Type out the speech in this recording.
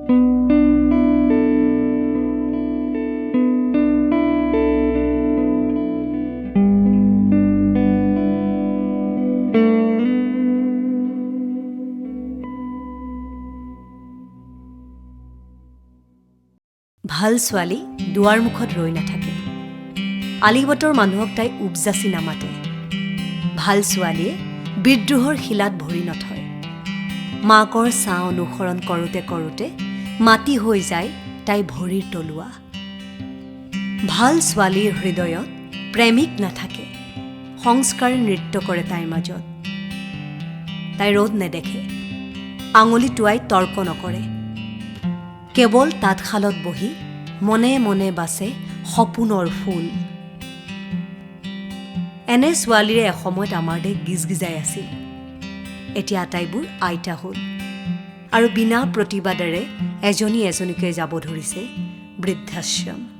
ভাল ছোৱালী দুৱাৰ মুখত ৰৈ নাথাকে, আলিবটৰ মানুহক তাই উপযাচি নামাতে। ভাল ছোৱালীয়ে বিদ্ৰোহৰ শিলাত ভৰি নথয়। মাকৰ ছাঁ অনুসৰণ কৰোঁতে কৰোঁতে মাটি হৈ যায় তাই ভৰিৰ তলুৱা। ভাল ছোৱালীৰ হৃদয়ত প্ৰেমিক নাথাকে, সংস্কাৰে নৃত্য কৰে তাইৰ মাজত। তাই ৰ'দ নেদেখে, আঙুলি টোৱাই তৰ্ক নকৰে, কেৱল তাঁতশালত বহি মনে মনে বাচে সপোনৰ ফুল। এনে ছোৱালীৰে এসময়ত আমাৰ দেশ গিজগিজাই আছিল। এতিয়া আটাইবোৰ আইতা হ'ল আৰু বিনা প্ৰতিবাদেৰে এজনী এজনীকৈ যাব ধৰিছে বৃদ্ধাশ্ৰম।